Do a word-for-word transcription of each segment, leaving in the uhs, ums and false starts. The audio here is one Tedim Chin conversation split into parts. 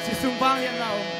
Sisun vangliatna om.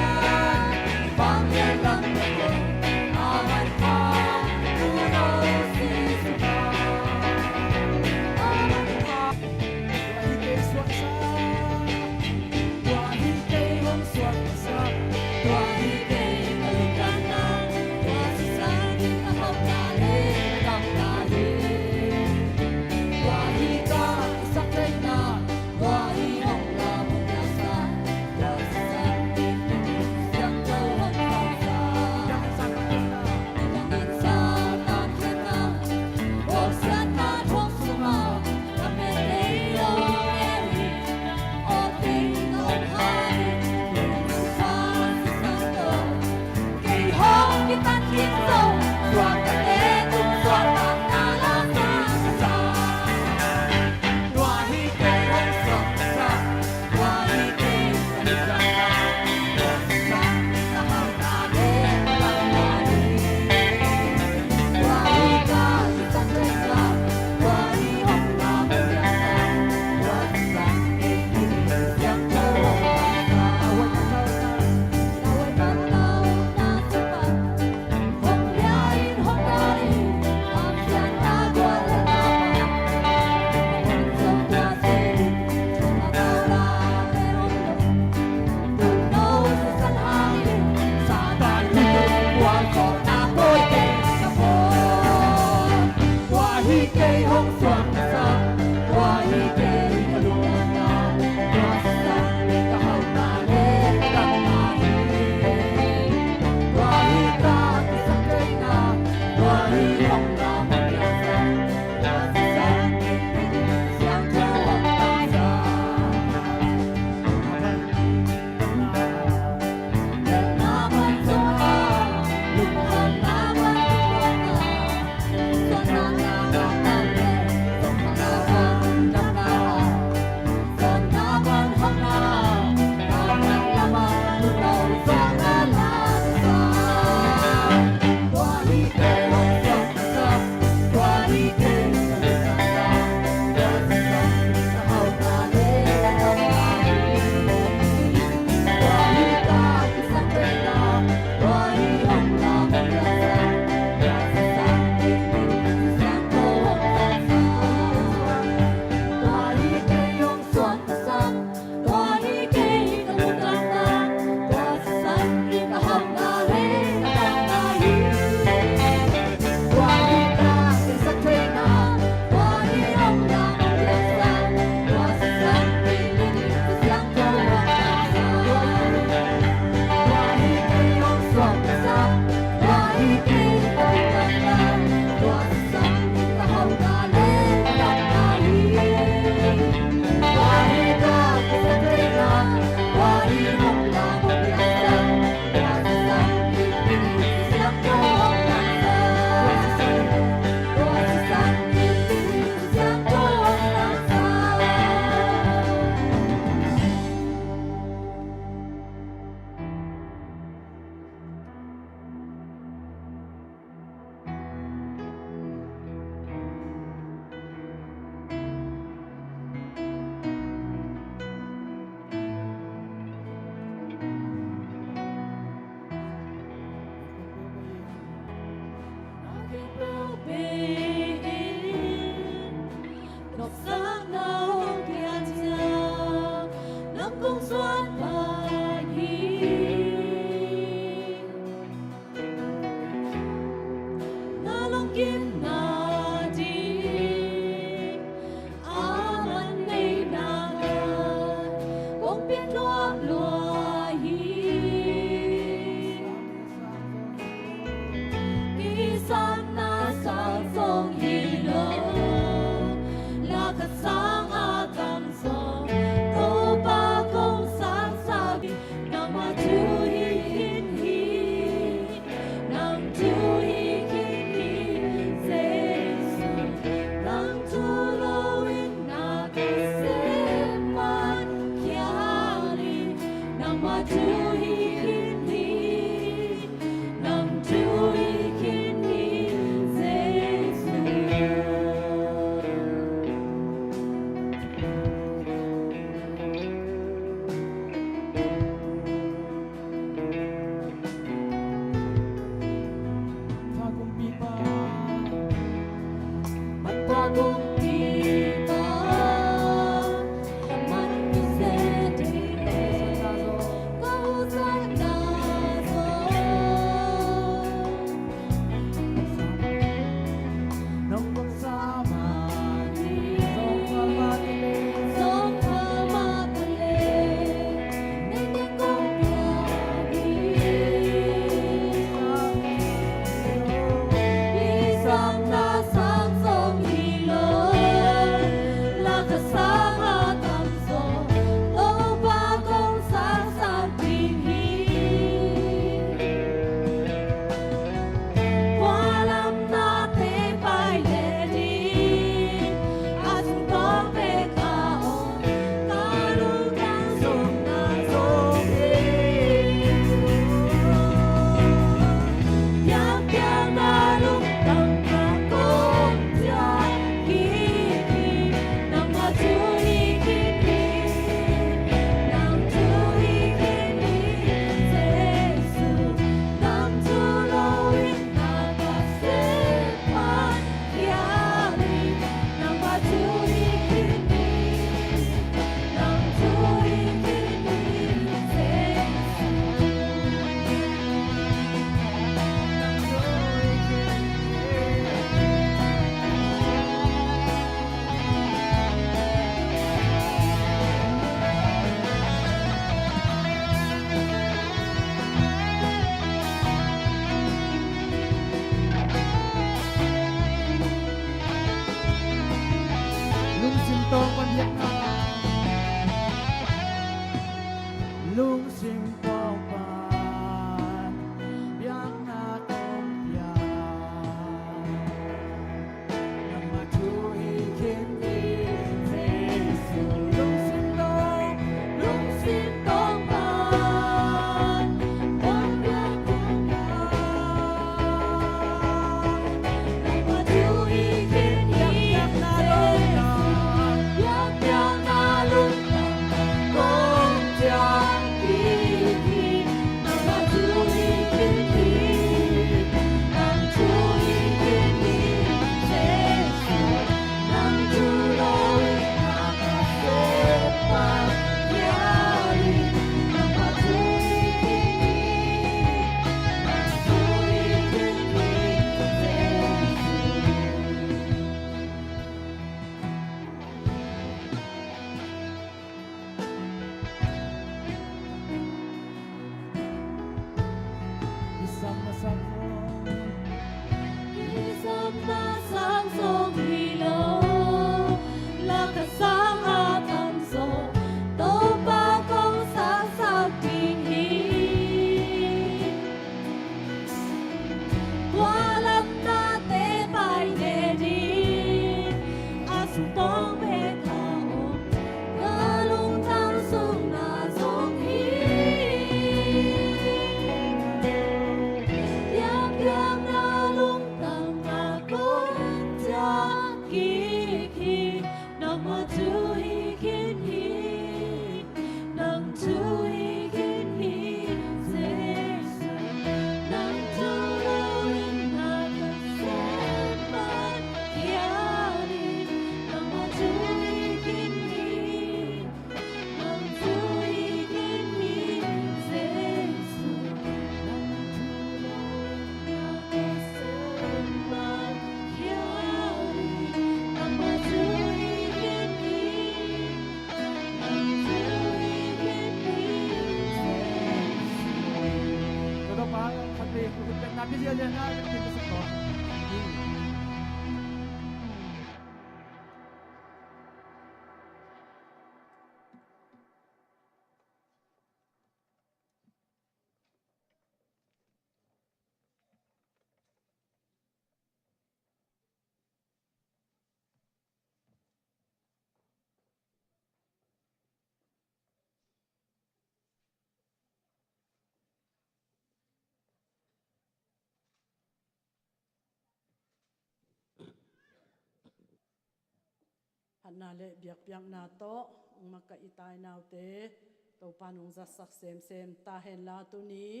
Phatna le biakpiakna tawh hong makaih i tainaute Topa in hong zatsak semsem ta henla, tuni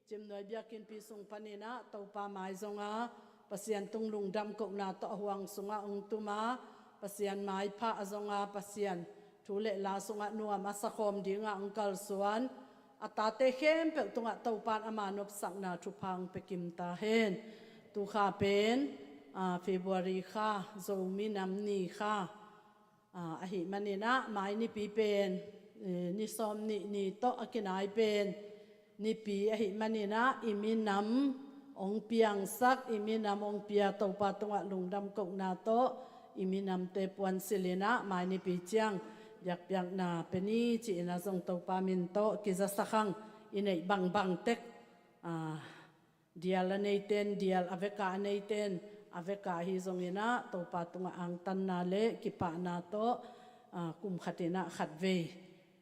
Cimnuai biakinnpi sung panin ah Topa mai zong a, Pasian tung lungdam kohna tawh a huang sungah hong tum a, Pasian maipha a zong a, Pasian thu le la sungah nuam a sakhawm dingah hong kalsuan a tate khempeuh tungah Topa in ama nopsakna thupha hong pia kim ta hen. Tu kha pen, aa, February kha, Zomi Nam Ni kha, aa, ahih manin ah mai nipi pen, eh, ni sawm nih ni tawh a kinai pen nipi ahih manin ah i minam hong piangsak, i minam hong pia Topa tungah lungdam kohna tawh i minamte puansilh in ah mai nipi ciang biakpiakna pia ni ci-in ah zong Topa min tawh kizasak hang. I neih bangbang tek, aa, dial a neite in dial, a veka a neite in a veka, ahi zongin ah Topa tungah angtanna le kipahna tawh, aa, kum khat in ah khatvei,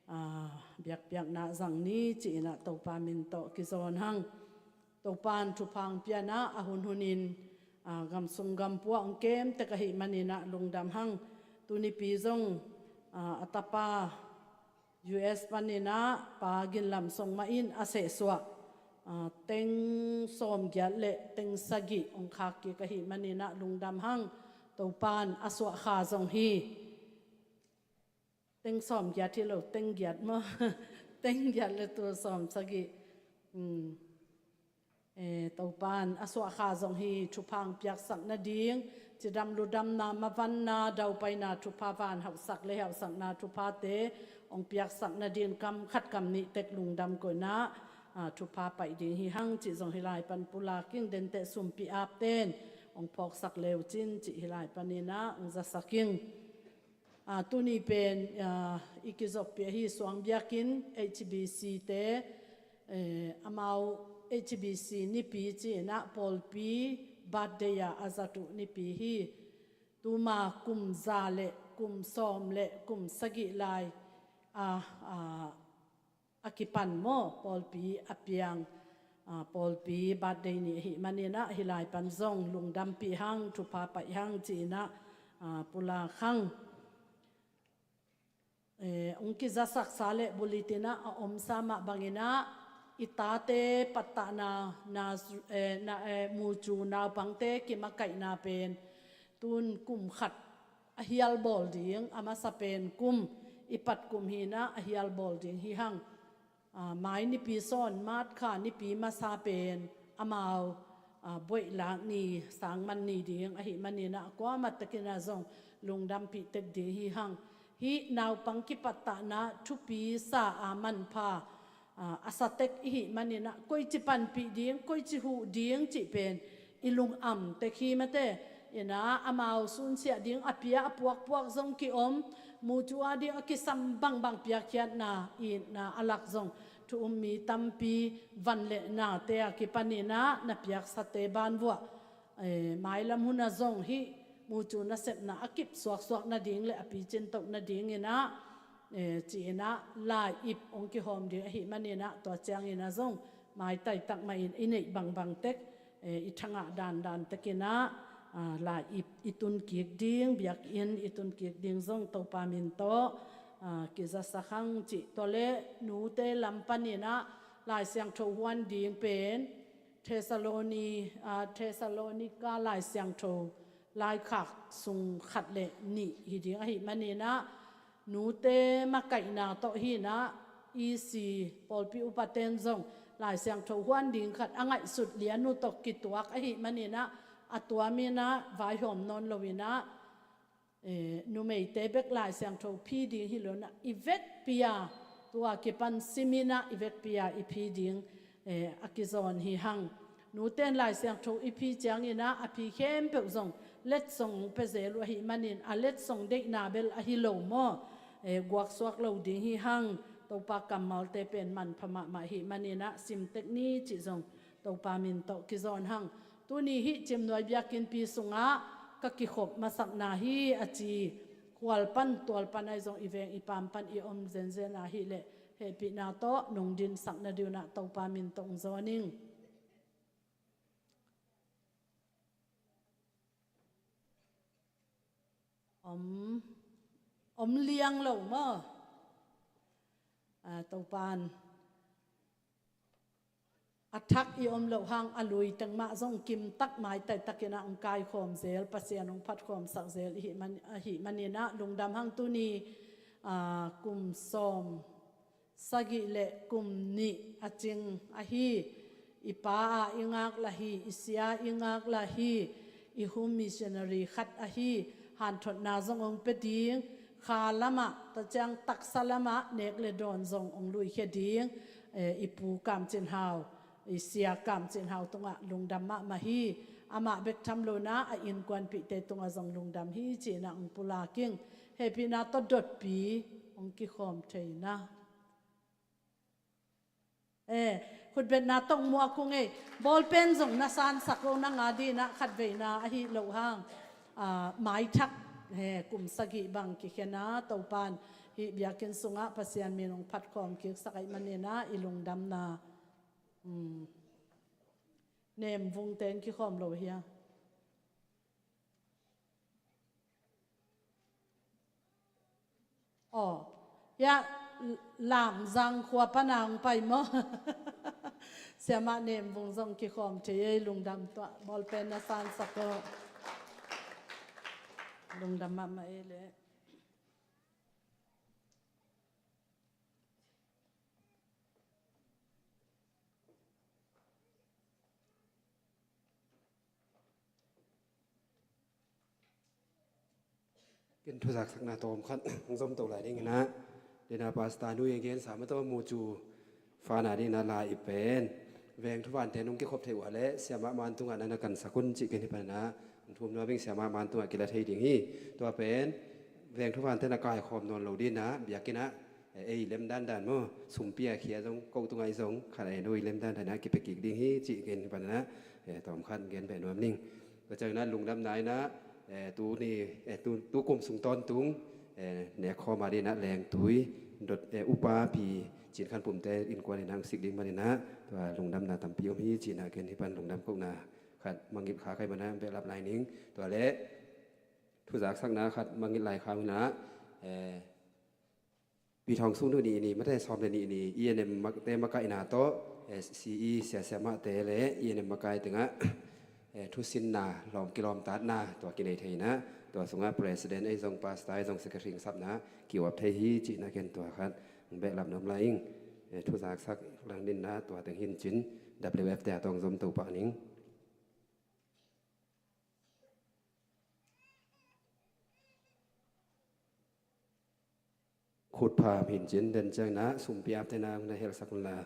aa, biakpiakna zang ni ci-in ah Topa min tawh kizawn hang. Topa in thupha hong pia in ah a hunhunin, aa, gamsung gampua hong kem tek ahih manin ah lungdam hang. Tunipi zong, aa, a tapa U S panin ah Pa Gin Lam Song mah in a sehsuah, aa, teng sawmgiat le teng sagih hong khak kik ahih manin ah lungdam hang. Topa in a suah kha zong hi. Teng sawmgiat hi lo, teng giat maw? Teng giat le tul sawm sagih. Hmm. Eh, Topa in a suah kha zong hi, thupha hong piaksak nading, cidam ludamna, mavanna, daupaina thupha, van hauhsak le hauhsakna thuphate hong piaksak nading kam khat kam nih tek lungdam koih in ah, aa, thupha paih ding hi hang cih zong hih lai pan pulak ing. Denteh sumpi apte in hong phawksak le uh cin cih hih lai panin ah hong zasak ing. Aa, tuni pen, aa, i kizoppih ahi suang biakinn H B C te, eh, amau H B C nipi ci-in ah pawlpi birthday a a zat uh nipi hi. Tuma kum za le kum sawm le kum sagih lai, aa, aa, a kipan maw, pawlpi a piang, aa, pawlpi birthday ni ahih manin ah hih lai pan zong lungdampih hang, thupha paih hang ci-in ah, aa, pulak hang. Eh, hong kizasaksa le bulletin ah a omsa mah bangin ah i tate pattahna, na, eh, na, eh, mucu naupangte kimakaihna pen tun kum khat a hial bawl ding, a masa pen kum i pat kum hi in ah a hial bawl ding hi hang. Aa, mai nipi sawn, March kha nipi masa pen amau, aa, buaih lak ni, sangman ni ding ahih manin ah kuamah tekin ah zong lungdampih tek ding hi hang. Hih naupang kipattahna thupi sa a manpha, aa, a sa tek i hih manin ah koici panpih ding, koici huh ding cih pen i lungam tek hi mate. In ah amau sunsiah ding a pia a puakpuak zong kiom, mucu a ding a kisam bangbang piakkhiatna, itna a lak zong thu um mi tampi van le nate a kipanin ah na piaksate banvuah, eh, mailam hun ah zong hih mucu nasepna a kip suaksuak nading le a picin toh nadingin ah, eh, ci-in ah lai-ip hong kihawm ding ahih manin ah tua ciangin ah zong maitai tak mahin i neih bangbang tek, eh, i thangah dandan tekin ah, ah, lai-ip i tun kik ding, biakinn i tun kik ding zong Topa min tawh, ah, kizasak hang cih. Tua le nute lam panin ah Lai Siangtho huan ding pen Thessaloni-, aa, Thessalonika Lai Siangtho laikhak sung khat le nih hi ding ahih manin ah, nute makaihna tawh hi in ah, E C pawlpi upaten zong Lai Siangtho huan ding khat a ngaihsut lian uh tawh kituak ahih manin ah, a tuamin ah vaihawm nawn loin ah, eh, numeite bek Lai Siangtho phi ding hi lo in ah, i vekpi a, tua kipan simin ah i vekpi a i phi ding, eh, a kizawn hi hang. Nute'n Lai Siangtho i phi ciangin ah, a phi khempeuh zong letsong pia zel uh ahih manin, a letsong deihna bel ahi lo maw? Eh, guaksuak lo ding hi hang. Topa kammalte pen manpha mahmah ahih manin ah, sim tek ni cih zong Topa min tawh kizawn hang. Tuni hih Ciimnuai biakinnpi sungah ka kikhop masakna hi a ci, khual pan tual pan ahi zong, i veng i paam pan i om zenzen ahih leh, hehpihna tawh nong dinsak nading un ah Topa min tawh hong zawn ing. Om, om liang lo maw? Ah, Topa'n a thak i om loh hang, a lui teng mah zong kimtak maitai takin ah hong kaikhawm zel, Pasian hong phatkhawmsak zel i hih man, ahih manin ah, lungdam hang. Tuni, ah, kum sawm sagih le kum nih a cing ahi, i pa a i ngaklah hi, i sia i ngaklah hi, i home missionary khat ahi, hanthotna zong hong pia ding, kha lamah, tua ciang taksa lamah nek le dawn zong hong luikhia ding, eh, i Pu Kam Cin Hau, i Sia Kam Cin Hau tungah lungdam mahmah hi. Amah bek tham lo in ah, a innkuanpihte tungah zong lungdam hi ci-in ah hong pulak ing. Hehpihna tawh dotpi hong kikhawm thei na. Eh, khutbetna tawh hong muak ung ei. Bawlpen zong na sansak lo, nang a dingin ah khatveina ahi loh hang. Ah, maithak, eh, kum sagih bang kikhia na, Topa'n hih biakinn sungah Pasian min hong phatkhawm kiksak ahih manin ah, i lungdamna. Hmm. Nemvung teng kikhawm lo hia? Aw, hia Lamzang khua pan a hong pai maw? Siamah Nemvung zong kikhawm thei ei, lungdam tuah, bawlpen na sansak uh. Lungdam mahmah ei leh. Ken thuzaksakna tawm khat hong zom to lai ding in ah, dena pastor nu i gensa mah tawh mu cu fana ding in ah, la i pen veng thuvante nong kikhop thei uh a leh, siamah man tungah na na kansak un cih ken hih pan in ah hong thum nuam ing. Siamah man tungah kila thei ding hi. Tua pen veng thuvante na kaikhawm nawn lo ding in ah, biakinn ah, eh, ei lem dandan maw, sumpi a khia zong, ko tungah i zong khat a ei no i lem dandan ah kipia kik ding hi cih ken hih pan in ah, eh, tawm khat gen beh nuam ning. Tua ciangin ah lungdamna in ah, eh, tuni, eh, tu, tu kum sung tawntung, eh, nekkhawm a ding in ah lengtui dot, eh, upa Pi Cin Khan Pum te innkuan in ah hong sik ding manin ah, tua lungdamna tampi om hi ci-in ah ken hih pan lungdam kohna khat mangngilh kha kei manin ah behlap lai ning. Tua leh thuzaksakna khat mangngilh lai kha ung in ah, eh, Pi Thawng Sung Thu Ni ni, mate sawm le nih ni, E N M mak-, te makaihna tawh, eh, C E siasiamahte le E N M makai tengah, eh, thusinna, lawm kilawmtatna, tua kinei thei in ah, tua sungah president ei zong, pastor ei zong, secretary sapna ki-uap thei hi ci-in ah ken tua khat behlap nuam lai ing. Eh, thuzaksak lang ding in ah, tua teng hi in cin, W F te a tawng zom to pah ning. Khutpha hmin cin den ciangin ah sumpi apte na hong na helsak un la.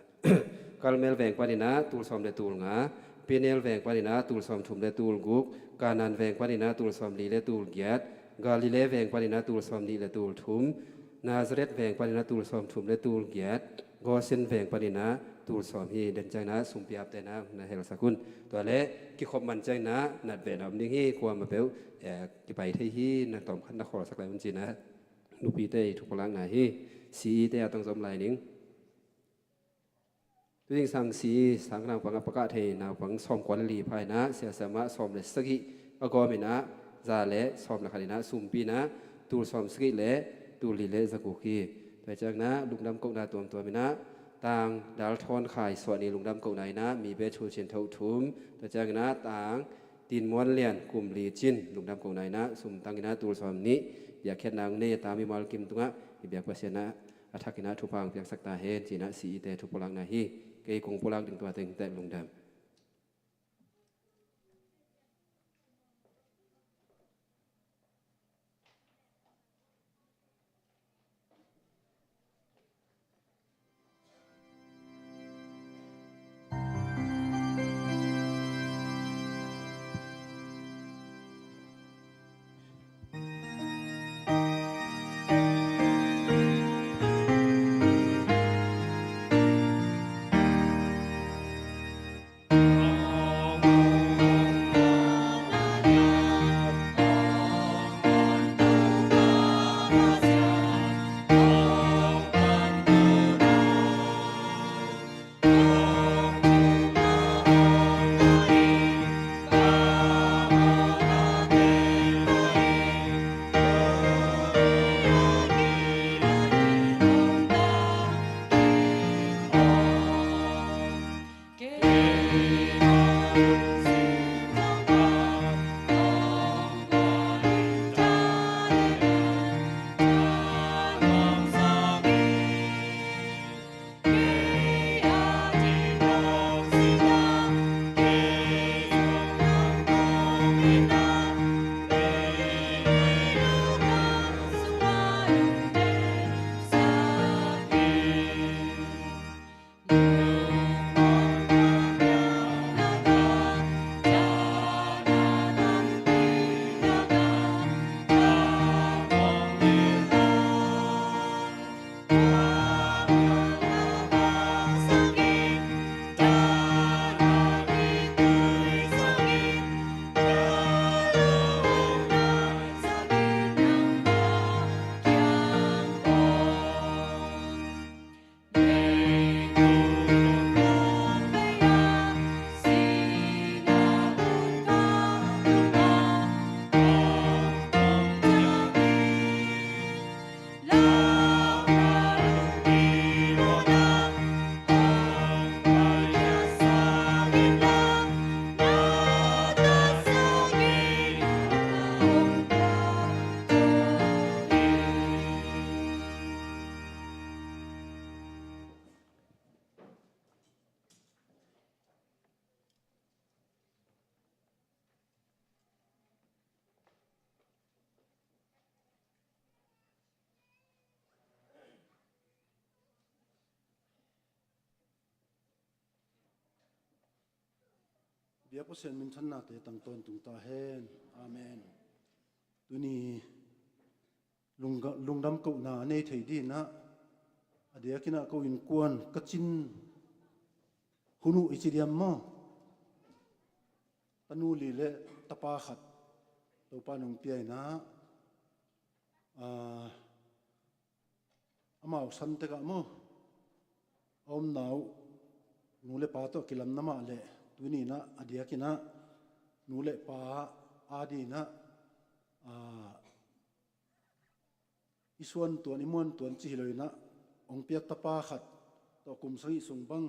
Kalmel veng panin ah tul sawm le tul nga, Penel veng panin ah tul sawm thum le tul guk, Kanan veng panin ah tul sawm li le tul giat, Galilee veng panin ah tul sawm nih le tul thum, Nazareth veng panin ah tul sawm thum le tul giat, Gosen veng panin ah tul sawm hi. Den ciangin ah sumpi apte na hong na helsak un. Tua leh kikhop man ciangin ah nat veh na om ding hi, kuamah peuh, eh, kipai thei hi, na tawm khat na khawlsak lai un ci-in ah nupite i thupulakna hi. C E te a tawng zom lai ning. Tu zingsang C E sang naupang a pakah thei naupang sawmkua le li pha in ah, siasiamah sawm le sagih a gawm in ah, za le sawm le khat in ah, sumpi in ah tul sawm sagih le tul li le za guk hi. Tua ciangin ah lungdam kohna tuamtuam in ah, Tang Dal Thawn Khai Suah ni lungdam kohna in ah, Mibe Thu Cin Tho thum, tua ciangin ah Tang Tin Muan Lian kum li cin lungdam kohna in ah, sum tang in ah tul sawm nih, biakhiatna hong nei a ta mimal kim tungah i biak Pasian ah a thak in ah thupha hong piaksak ta hen ci-in ah C E te thupulakna hi. Kei kong pulak ding tua teng teh, lungdam. Bia Pasian minthannate tang tawntung ta hen. Amen. Tuni lungga-, lungdam kohna a nei thei dinah a diakinah ko innkuan ka cin hun uh i ci diam maw? Tanu li le tapa khat Topa nong pia inah, ah, amau san tekah maw, a omna uh nu le pa tawh kilam na mah leh tuni inah a diakinah nu le pa a dinah, ah, i suan tuan, i muan tuan ci hi lo inah, hong piak tapa khat tawh kum sagih sung bang,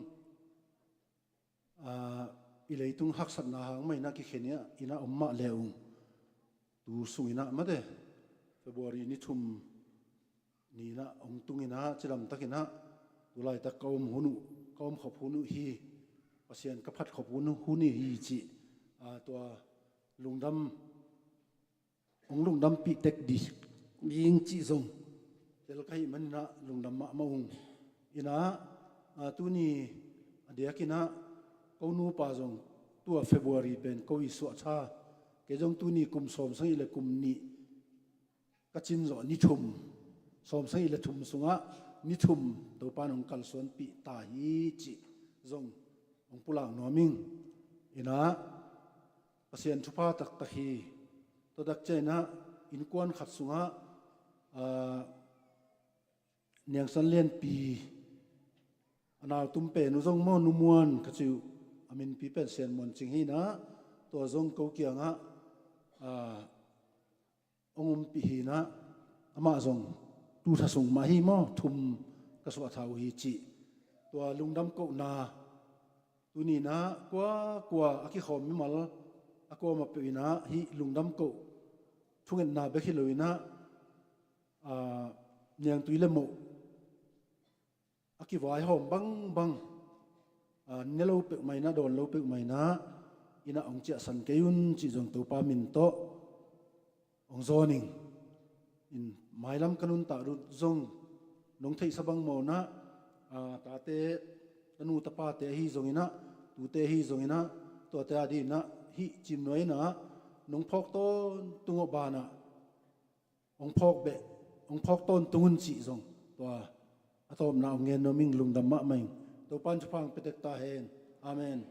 aa, i leitung haksatna hang mah inah kikhen inah om mah le ung. Tu sung inah mate, February ni thum ni inah hong tung inah, cidamtak inah, tu laitak ka om hun uh, ka om khop hun uh hi, Pasian ka phat khop hun uh, hun uh hi cih, aa, tua lungdam hong lungdampih tek ding cih zong tel ka hih maninah lungdam mahmah ung. Inah, a, tuni a diakinah ko nupa zong tua February pen ko i suahṭha. Kei zong tuni kum sawm sagih le kum nih ka cin zawh ni thum, sawm sagih le thum sungah ni thum Topa in hong kalsuanpih ta hi cih zong hong pulak nuam ing. Inah, Pasian thupha taktak hi. Tua dak ciangin ah innkuan khat sungah, aa, Niang San Lianpi a nau tum pen uh zong maw, Nu Muan ka ci uh, a minpi pen Sian Muan Cing hi inah, tua zong ko kiangah, aa, hong umpih hi inah, amah zong tu tha sung mah hi maw, thum ka suah tha uh hi cih. Tua lungdam kohna, tuni inah kua kua a kikhawm mimal a kuamah peuh inah hih lungdam koh thungetna bek hi lo inah, aa, niangtui le moh a kivaihawm bangbang, aa, ne lo peuhmah inah, dawn lo peuhmah inah, inah hong ciahsan kei un cih zong Topa min tawh hong zawn ing. In mailam ka nuntak dut zong nong theihsa bang mawh inah, aa, tate, tanu tapate ahi zong inah, tute ahi zong inah, tuate a dinah hih cimnuai inah nong phawk tawntung uh banah hong phawk beh, hong phawk tawntung un cih zong tua a tawpna hong gen nuam ing. Lungdam mahmah ing. Topa in thupha hong pia tek ta hen. Amen.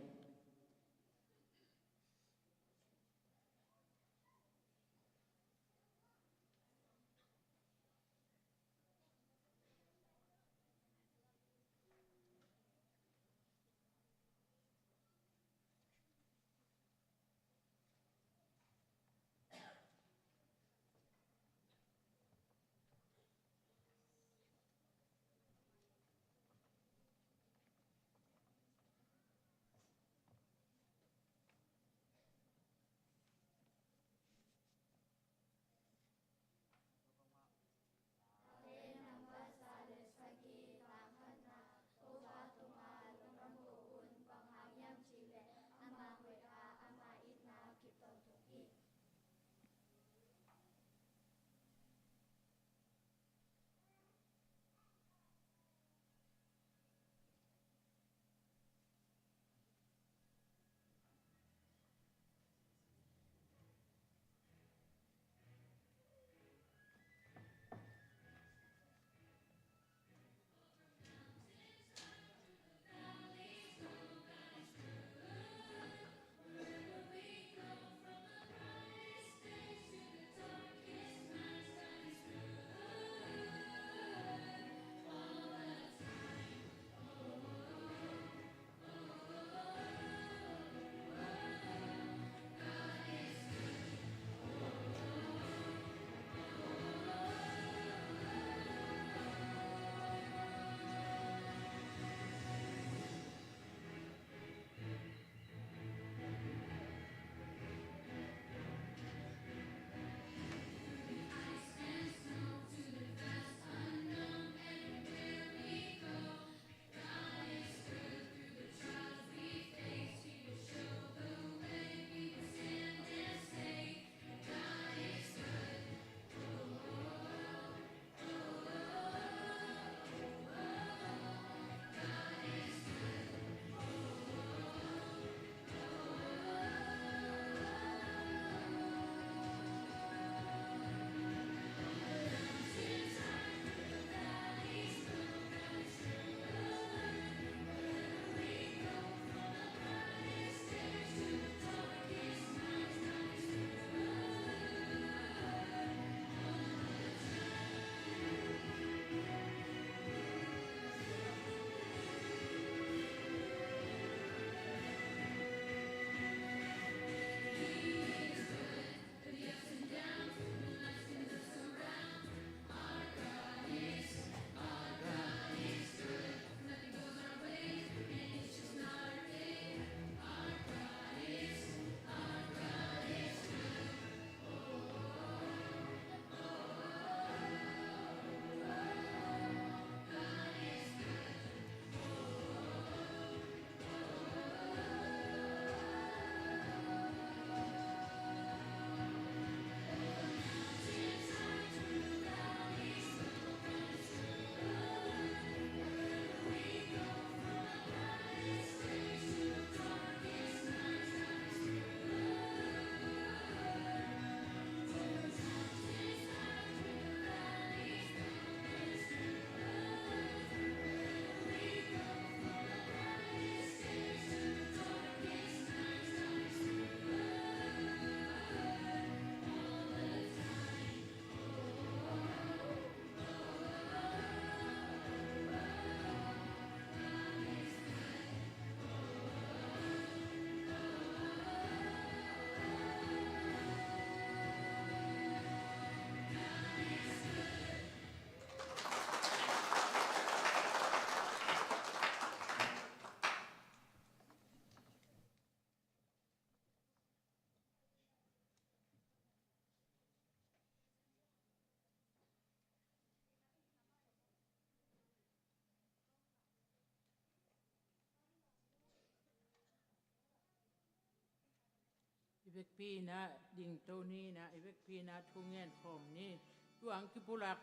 Vekpi in ah dingto ni in ah, i vekpi in ah thu ngen khawm ni. Tuang kipulak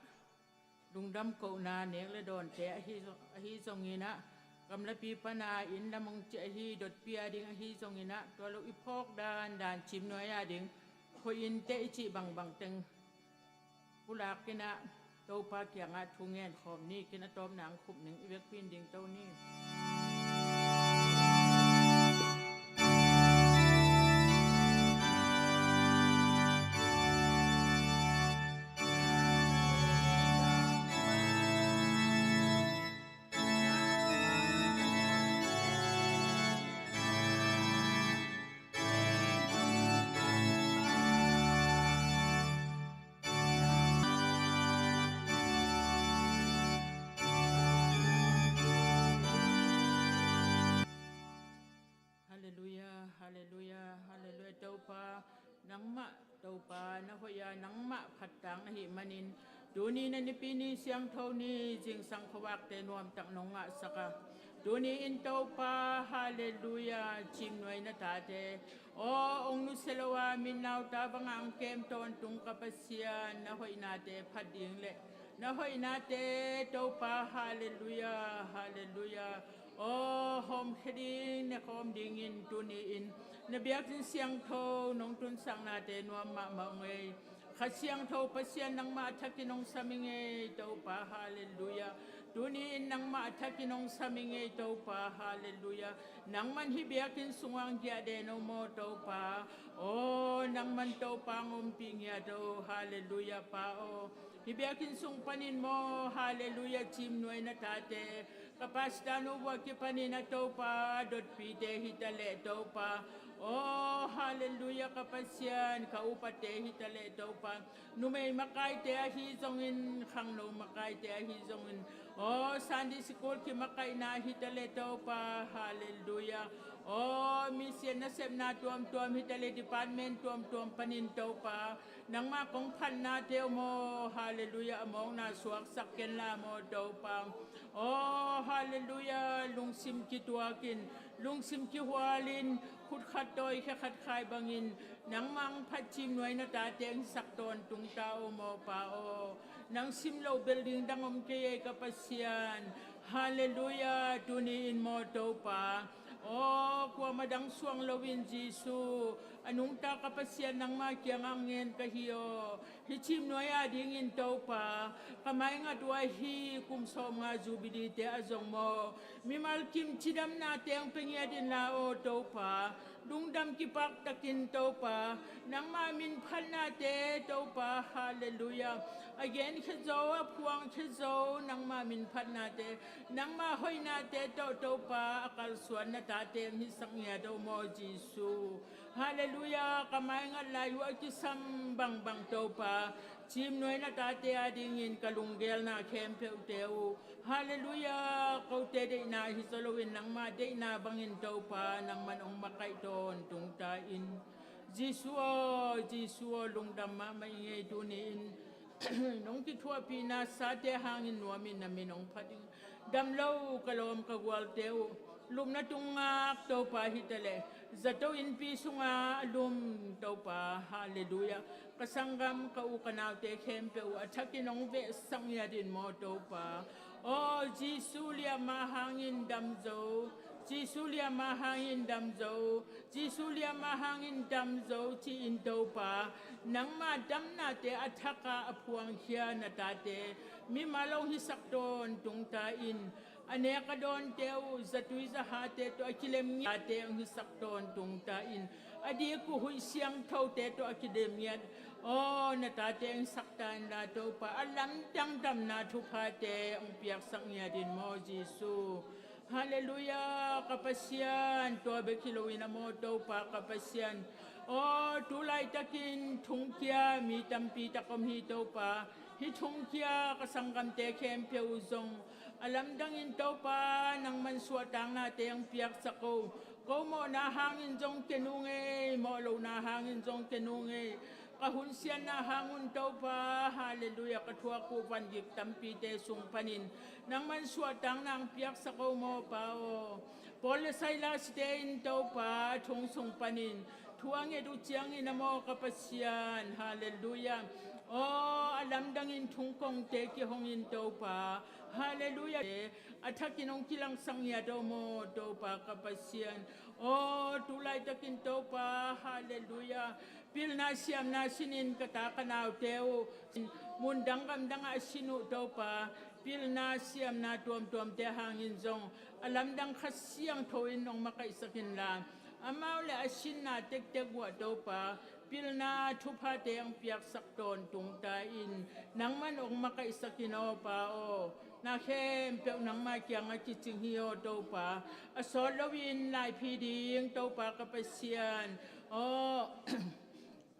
lungdam kohna nek le dawnte ahi, ahi zongin ah, gamlapi pana inn lam hong ciah ahi dotpi a ding ahi zongin ah, tua lo i phawk dandan Cimnuai a ding khuain teh i cih bangbang teng pulak in ah Topa kiangah thu ngen khawm ni. Ken a tawpna hong khup ning. I vekpi in dingto ni. Halleluia, halleluia, halleluia. Topa, nangmah Topa na hoih a, nangmah phattak na hih manin, tuni na nipi ni siangtho ni zingsang khuavakte nuamtak nong ngahsak a, tuni in Topa, halleluia, Cimnuai na tate aw, hong nusia lo a, minnau ta bangah hong kem tawntung ka Pasian, na hoihnate phat ding le na hoihnate Topa, halleluia, halleluia. Aw, hawmkhia ding, ne khawm dingin tuni in na biakinn siangtho nong tunsaknate nuam mahmah ung ei. Kha Siangtho Pasian, nangmah a thakin hong sam ing ei Topa, halleluia. Tuni in nangmah a thakin hong sam ing ei Topa, halleluia. Nangman hih biakinn sungah hong giah den o maw Topa. Aw, nangman Topa hong ompih ngiat o, halleluia, Pa aw. Hih biakinn sung panin maw, halleluia, Cimnuai na tate, ka pastor nu vua kipanin a Topa, dotpite hi ta leh Topa, aw, halleluia, ka Pasian, ka upate hi ta leh Topa, numei makaite ahi zongin, khangno makaite ahi zongin, aw, Sunday school kimakaihna hi ta leh Topa, halleluia. Aw, mission nasepna tuamtuam hi ta leh department tuamtuam panin Topa, nangmah kong phatnate om aw, halleluia, a mawkna suaksak ken la maw Topa. Aw, halleluia, lungsim kituakin, lungsim kihualin, khut khat tawi khe khat khai bangin, nangmah hong phat Cimnuai na tate hong hisak tawntung ta o maw Pa aw. Nang sim loh bel ding dang om kei ei ka Pasian. Halleluia, tuni in maw Topa. Aw, kuamah dang suang loin Jesu, a nungta ka Pasian nangmah kiangah hong ngen ka hi aw. Hih Cimnuai a dingin Topa, ka maingat uh ahi kum sawmnga Jubilee te a zong maw, mimal kim cidamnate hong pia ngiat inla aw Topa, lungdam kipaktakin Topa, nangmah minphatnate Topa, halleluia, a genkhia zo, a phuangkhia zo, nangmah minphatnate, nangmah hoihnate tawh Topa, a kalsuan na tate hong hisak ngiat o maw Jesu. Halleluia, ka maingat lai uh a kisam bangbang Topa, Cimnuai na tate a dingin ka lunggelna khempeuhte uh, halleluia, kote deihna hi zaw loin nangmah deihna bangin Topa, nangman hong makaih tawntung ta in. Jesu aw, Jesu aw, lungdam mahmah ing ei tuni in. Nong kithuahpihna sate hangin nuamin na min hong phat ing. Damlo ka lawm ka gualte uh, lupna tung ngak Topa hi ta leh, zato innpi sunga a lum Topa, halleluia, ka sanggam ka u ka naute khempeuh uh a thakin hong vehsak ngiat in maw Topa. Aw, Jesu liamma hangin dam zo, Jesu liamma hangin dam zo, Jesu liamma hangin dam zo ci-in Topa, nangmah damnate a thakah a phuangkhia na tate mimal hong hisak tawntung ta in. A nek a dawnte uh zatui zahate tawh a kilem ngiat tate hong hisak tawntung ta in. A dik uh huih siangthote tawh a kilem ngiat, aw, na tate hong hisak ta inla Topa, a lamdang damna thuphate hong piaksak ngiat in maw Jesu. Halleluia, ka Pasian, tua bek hi loin a maw Topa ka Pasian. Aw, tu laitakin thongkia mi tampi tak om hi Topa. Hih thongkia ka sanggamte khempeuh uh zong a lamdangin Topa, nangman suahtaknate hong piaksak o. Ko mawhna hangin zong ken ung ei, mawh lohna hangin zong ken ung ei. Ka hunsiatna hang un Topa, halleluia, ka thuak uh vangik tampite sung panin nangman suahtakna hong piaksak o maw Pa aw. Paul le Silas-te in Topa, thong sung panin Thu a nget uh ciangin a maw ka Pasian, halleluiah. Aw, a lamdangin thungkongte kihongin Topa, halleluiah. A thakin hong kilangsak ngiat aw maw Topa ka Pasian. Aw, tu laitakin Topa, halleluiah. Pilna siamna sinin ka ta ka naute uh mundang gamdangah a sin uh Topa, pilna siamna tuamtuamte hangin zong a lamdang Kha Siangtho in hong makaihsak inla, amau le a sinna tektek uh ah Topa, pilna thuphate hong piaksak tawntung ta in. Nangman hong makaihsak in aw Pa aw. Na khempeuh nangma kiangah kicing hi aw Topa. A sawt loin laiphi ding Topa ka Pasian. Aw,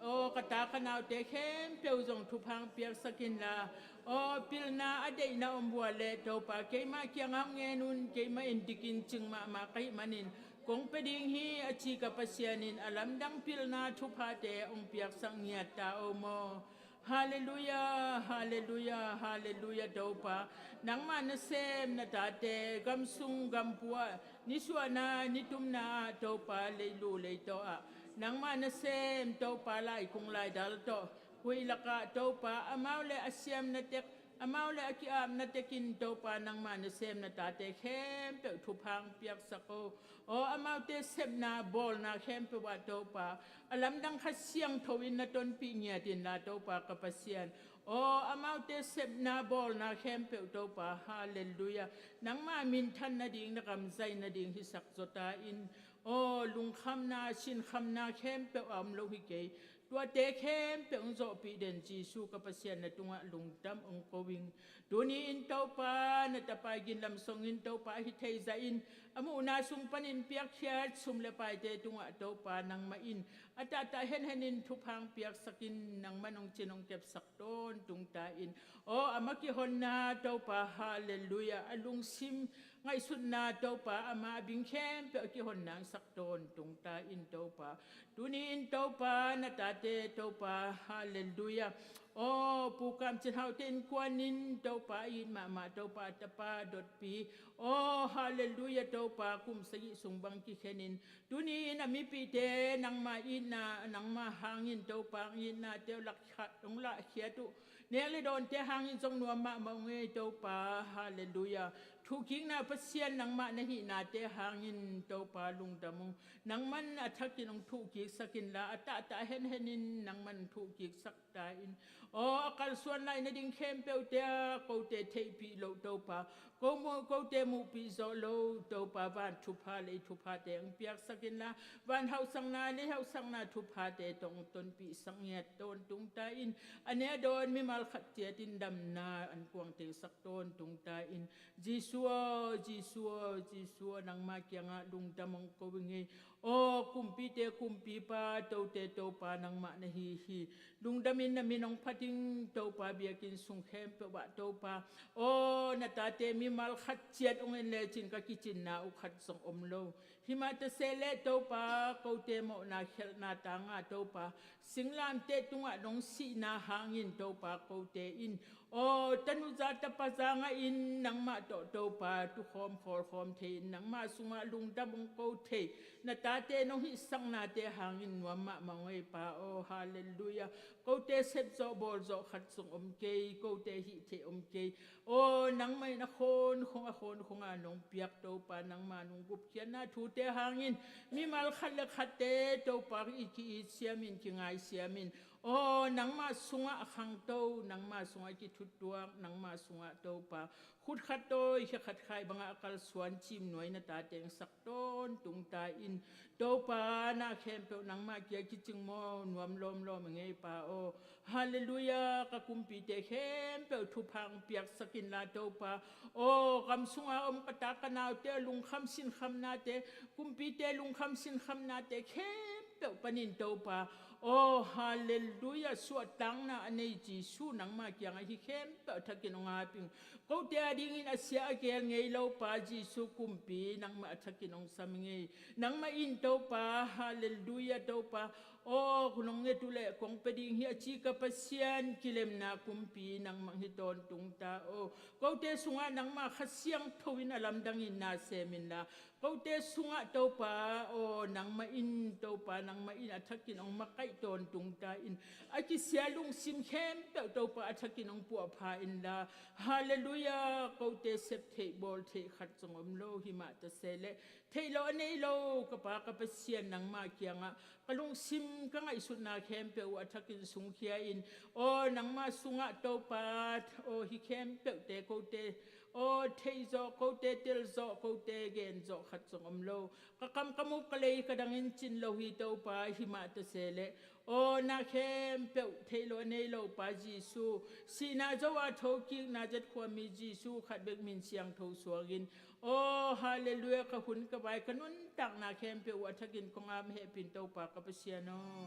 aw, ka ta ka naute khempeuh zong thupha hong piaksak inla, aw, pilna a deihna om uh ah leh Topa, keima kiangah hong ngen un, keima in dikin cing mahmah ka hih manin kong pia ding hi a ci ka Pasian in a lamdang pilna thuphate hong piaksak ngiat ta aw maw. Halleluiah, halleluiah, halleluiah Topa. Nangma nasem na tate gamsung gampu ah, nisuahna nitumna ah Topa, leilu leitaw ah nangma nasem Topa, laikung laidal tawh huih lakah Topa, amau le a siamna tek, amau le a ki-apna tekin Topa, nangma nasem na tate khempeuh thupha hong piaksak aw. Aw, amaute sepna bawlna khempeuh ah Topa, a lamdang Kha Siangtho in na tonpih ngiat inla Topa ka Pasian. Aw, amaute sepna bawlna khempeuh Topa, halleluiah, nangma minthan nading, na gam zai nading hisak zaw ta in. Aw, lungkhamna sinkhamna khempeuh a om lo hi kei. Tuate khempeuh hong zawhpih den Jesu ka Pasian na tungah lungdam hong ko ing. Tuni-in Topa, na tapa i ginlam songin Topa, a hi thei zahin a muhna sung panin piakkhiat sum le paite tungah Topa, nangmah in a tahtah henhenin thupha hong piaksak in, nangman hong cin hong kepsak tawntung ta in. Aw, a ma kihonna Topa, halleluiah, a lungsim ngaihsutna Topa, ama a bing khempeuh a kihonna hong sak tawntung ta in Topa. Tuni-in Topa, na tate Topa, halleluiah. Aw, Pu Kam Cin Haute innkuan in Topa, a it mahmah Topa, a tapa dotpi, aw, halleluiah Topa, kum sagih sung bang kikhenin tuni-in a mipihte nangma itna, nangma hangin Topa, hong itnate uh lakkhat hong lahkhiat uh nek le dawnte hangin zong nuam mahmah ung ei Topa, halleluiah. Thuhkikna Pasian nangmah na hihnate hangin Topa lungdam ung. Nangman a thakin hong thuhkiksak inla, a tahtah henhenin nangman hong thuhkiksak ta in. Aw, a kalsuan lai nading khempeuhte ah kote theihpih loh Topa, ko mu-, kote muhpih zawh loh Topa, van thupha lei thuphate hong piaksak inla, van hauhsakna lei hauhsakna thuphate tawh hong tonpihsak ngiat tawntung ta in. A ne a dawn mimal khat ciatin damna ankuang tengsak tawntung ta in. Jesu aw, Jesu aw, Jesu aw, nangma kiangah lungdam hong ko ing ei. Aw, kumpite kumpipa, tote Topa nangmah na hi hi. Lungdamin na min hong phat ing Topa, biakinn sung khempeuh ah Topa. Aw, na tate mimal khat ciat hong en lecin ka kicinna uh khat zong om lo. Himah ta sehleh Topa, kote mawhna khelhna tanga Topa, singlamteh tungah nong sihna hangin Topa, kote in, aw, tanu za tapa za ngahin nangmah tawh Topa tukhawm khawlkhawm thei-in nangma sungah lungdam hong ko thei na tate nong hihsaknate hangin nuam mahmah ung ei Pa aw, halleluiah. Kote sepzawh bawlzawh khat zong om kei, kote hih theih om kei. Aw, nangmah in a khawnkhong a khawnkhonga nong piak Topa, nangma nong gupkhiatna thute hangin mimal khat le khatte Topa i ki-it siamin, kingai siamin, aw, nangma sungah a khangto, nangma sungah a kithuttuak, nangma sungah Topa khut khat tawi khe khat khai bangah a kalsuan cimnuai na tate hong sak tawntung ta in. Topa, na khempeuh nangmah kia kicing maw, nuam lawmlawm ing ei Pa aw. Halleluiah, ka kumpite khempeuh thupha hong piaksak inla Topa. Aw, gam sunga om ka ta ka naute lungkham sinkhamnate, kumpite lungkham sinkhamnate khempeuh panin Topa, aw, halleluiah, suahtakna a nei Jesu nangma kiangah hih khempeuh thakin hong ap ing. Kote a dingin a sia a geel ngei lo Pa Jesu kumpi, nangmah a thakin hong sam ngei. Nangmah in Topa, halleluia Topa, aw, nong nget uh leh kong pia ding hi a ci ka Pasian, kilemna kumpi nangmah hi tawntung ta aw. Kote sungah nangmah Kha Siangtho in a lamdangin na sem inla, kote sungah Topa aw, nangmah in Topa, nangmah in a thakin hong makaih tawntung ta in. A kisia lungsim khempeuh Topa a thakin hong puahpha inla, halleluia. Kote sep theih bawl theih khat zong om lo, himah ta se leh theih loh a nei lo ka Pa ka Pasian, nangmah kiangah ka lungsim ka ngaihsutna khempeuh uh a thakin sungkhia in. Aw, nangmah sungah Topa, aw, hih khempeuhte kote, aw, theih zawh kote, tel zawh kote, gen zawh khat zong om lo. Ka kam ka mup ka lei ka dangin cin lo hi Topa, himah ta se leh aw, na khempeuh theih loh a nei lo Pa Jesu, sihna zo a thokikna zet khuami Jesu khat bek min siangtho suangin, aw, halleluia, ka hun ka vai ka nuntakna khempeuh uh a thakin kong ap hehpih in Topa ka Pasian aw.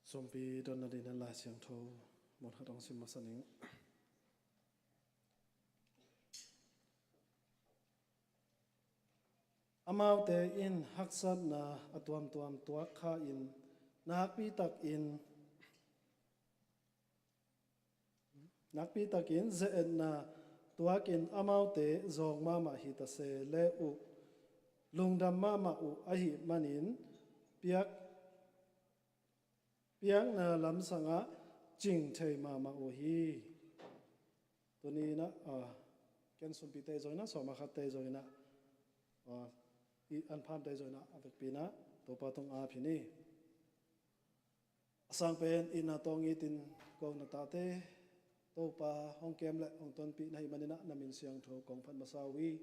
Sumpi donna dingin Lai Siangtho mun khat hong sim masa ning. Amaute in haksatna a tuamtuam tuak kha in, nakpi takin, nakpi takin ze-etna tuakin amaute zawng mahmah hi ta se le uh, lungdam mahmah uh ahih manin piak piakna lamsangah cing thei mahmah uh hi. Tuni inah, ah, ken sumpite zong inah, sawma khatte zong inah, ah, i anphamte zong inah a vekpi inah Topa tung ap hi ni. A sang pen itna tawh hong itin ko na tate Topa hong kem le hong tonpih na hih maninah na min siangtho kong phat masa uh hi.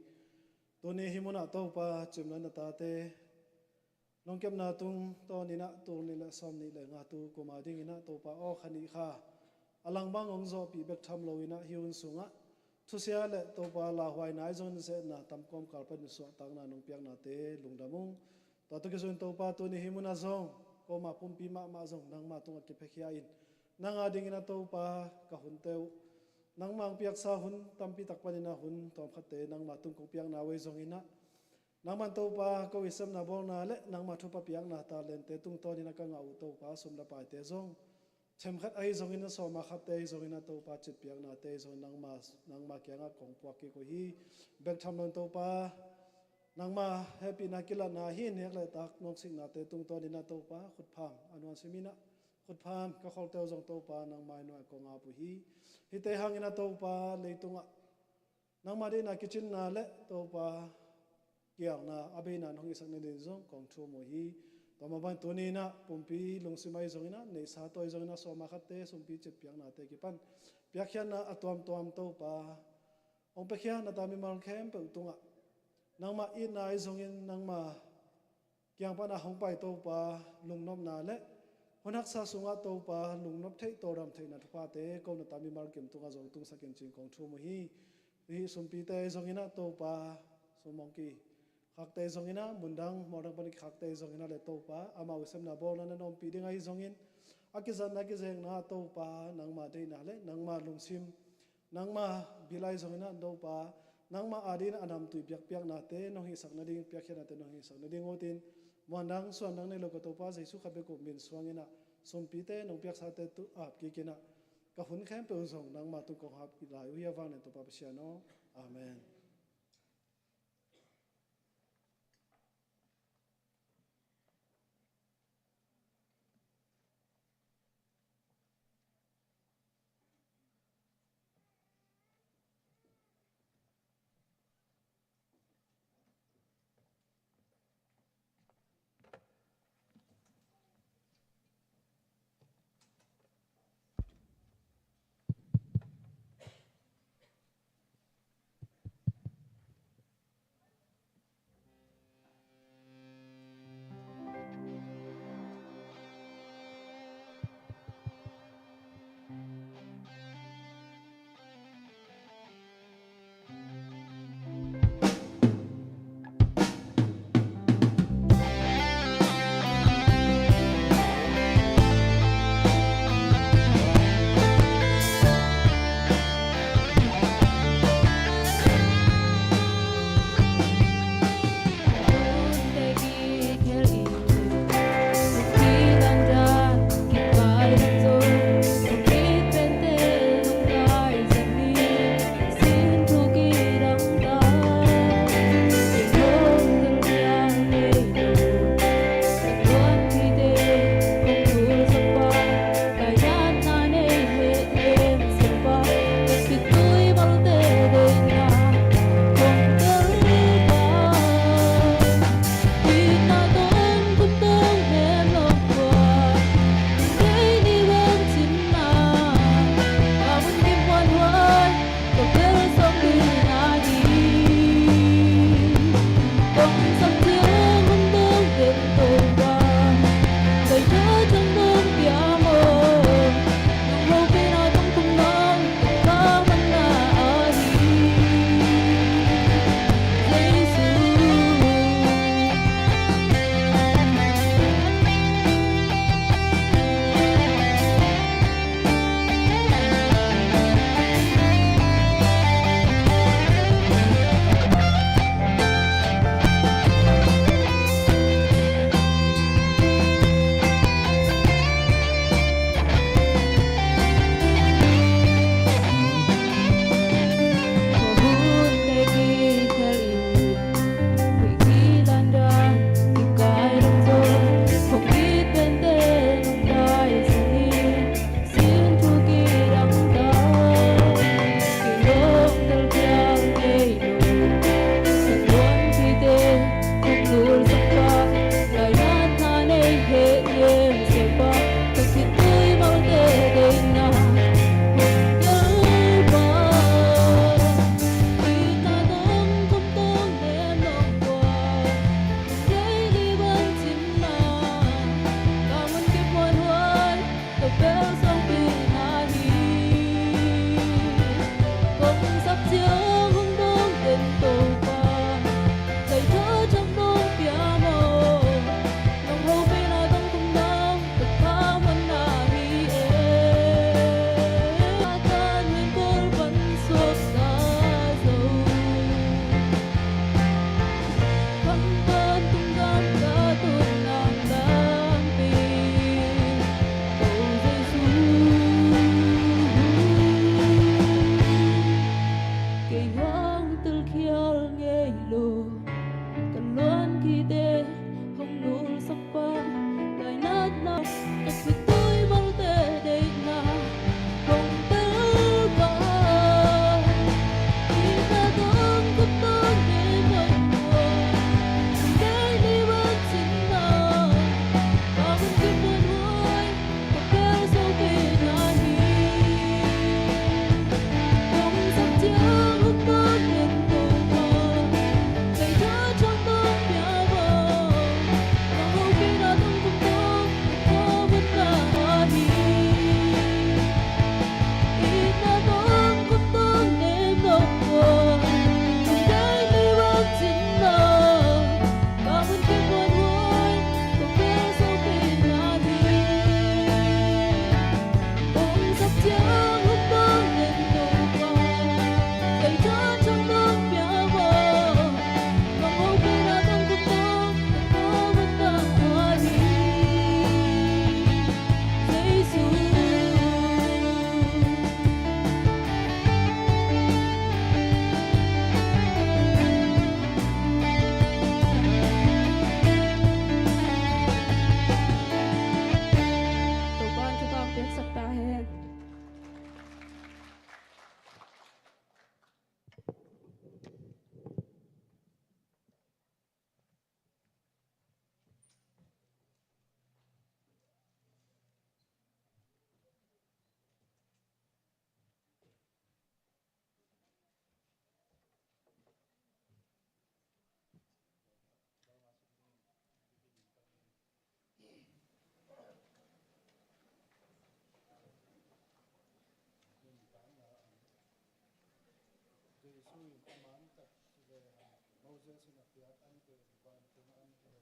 Tuni hih munah Topa cimnuai na tate nong kepna tungtawn inah tul nih le sawm nih le nga tu kum a ding inah Topa aw kha nih kha a langbang hong zawhpih bek tham lo inah hih hun sungah thusia le Topa lauhuaina ahi zongin ze-etna tam kawmkal panin suahtakna nong piaknate lungdam ung. Tua tawh kizui in Topa tuni hih munah zong koma pumpi mahmah zong nangma tungah kiphiakhia in nang a ding inah Topa ka hunte uh nangma hong piaksa hun tampi tak panin a hun tawmkhatte nangma tung kong piakna uh ahi zong inah nangman Topa ko i sepna bawlna le nangma thupha piakna talente tungtawn inah ka ngah uh Topa sum le paite zong themkhat ahi zongin a sawma khatte ahi zongin a Topa citpiaknate ahi zongin nangma, nangma kiangah kong puak kik uh hi. Bek tham loin Topa nangma hehpihna kilatna hi nek le tak noksiknate tungtawn inah Topa khutpham a nuansim inah khutpham ka kholte uh zong Topa nangma i nuai kong ap uh hi. Hihte hangin a Topa leitungah nangma deihna kicinna le Topa kialna a beina nong hisak nading zong kong thum uh hi. Tua mah bangin tuni inah pumpi lungsim ahi zong inah neihsa tawi zong inah sawma khatte sumpi citpiaknate kipan piakkhiatna a tuamtuam Topa hong piakhia na ta mimal khempeuh tungah nangmah itna ahi zongin nangma kiang pana hong pai Topa lungnopna le hun haksa sungah Topa lungnop theih tawldam theihna thuphate ko na ta mimal kim tungah zong tungsak in cin kong thum uh hi. Hih sumpite zong inah Topa sum hong kikhakte zong inah mundang mualdang pan kikhakte zong inah le Topa amau i sepna bawlna na nawmpih ding ahi zongin a kizatna kizekna Topa nangma deihna le nangma lungsim nangma bil ahi zong inah Topa nangma a ding inah a namtui biakpiaknate nong hisak nading piakkhiatnate nong hisak nading utin muandang suandang nei lo ka Topa Jesu khat bek uh min suang inah sumpite nong piaksate tu ap kik inah ka hun khempeuh zong nangma tung kong hap lai uh hi a vang nen Topa Pasian aw. Amen. Kei hong telkhial ngei lo, ka luan kite hong nulsak pa, lainatna ka khitui malte deihna hong tel pa. Itna tawng kut tawng nem nong tua, kei ni bang cin na, ka mun kei muan huai, Topa'n thupha piaksak ta hen. Jesu in a man tak hi lehang, Moses in a piak an pen vantung an pen,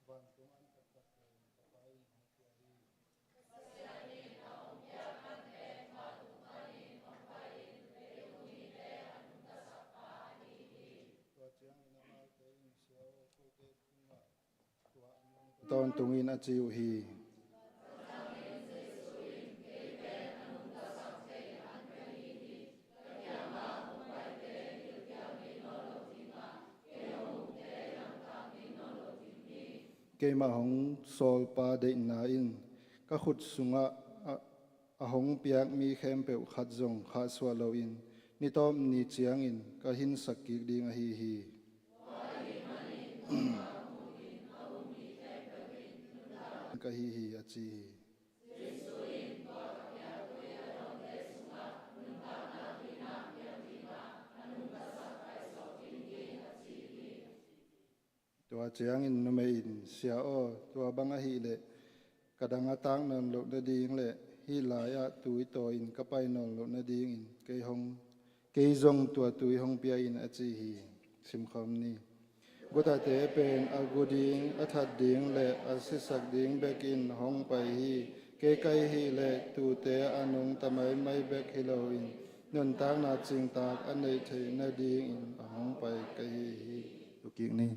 vantung an taktak pen ka Pa in hong pia hi. Tua ciangin amaute in, Sia aw, kote tungah tua a nungta tawntung in, a ci uh hi. Keimah hong sawlpa deihna in ka khut sungah a, a hong piak mi khempeuh khat zong khahsuah loin ni tawp ni ciangin ka hinsak kik ding ahi hi. Ka hi hi, a ci hi. Tua ciangin numei in, Sia aw, tua bang ahih leh ka dang a tak nawn loh nading le hih lai-ah tui tawi-in ka pai nawn loh nadingin kei hong, kei zong tua tui hong pia in, a ci hi. Simkhawm ni. Gutate pen a gu ding, a that ding le a sisak ding bekin hong pai hi. Kei ka hih leh tuute a nungta maimai bek hi loin nuntakna cingtak a neih theih nadingin a hong pai ka hi hi. Tukik ni.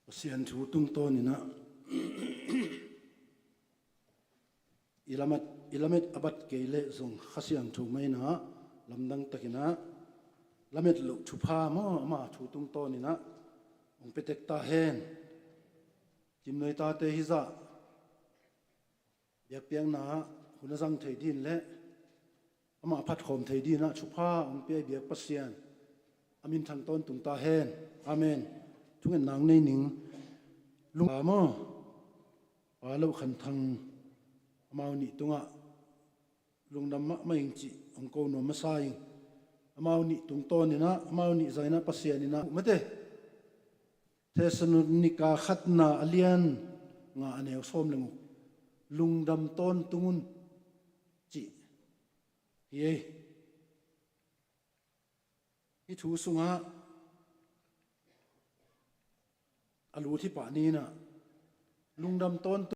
Pasian thu tungtawninah i lamet, i lamet a bat kei leh zong Kha Siangtho mah inah lamdang takinah lamet loh thupha maw, ama thu tungtawninah hong petek ta hen. Kimnoi tate hizah biakpiakna hun a zang thei din le amah phatkhawm thei dinah thupha hong pia i biak Pasian a min thang tawntung ta hen. Amen. Thungetna hong nei ning. Lungdam maw, Pa Loh Khan Thang, amau nih tungah lungdam mahmah ing cih hong ko nuam masa ing. Amau nih tungtawninah, amau nih zanginah Pasian inah mate. Thessalonika khatna a lian nga a neu sawm le guk, lungdam tawntung un, cih hi ei. Hih thu sungah a lut hi pah ninah lungdam tawntung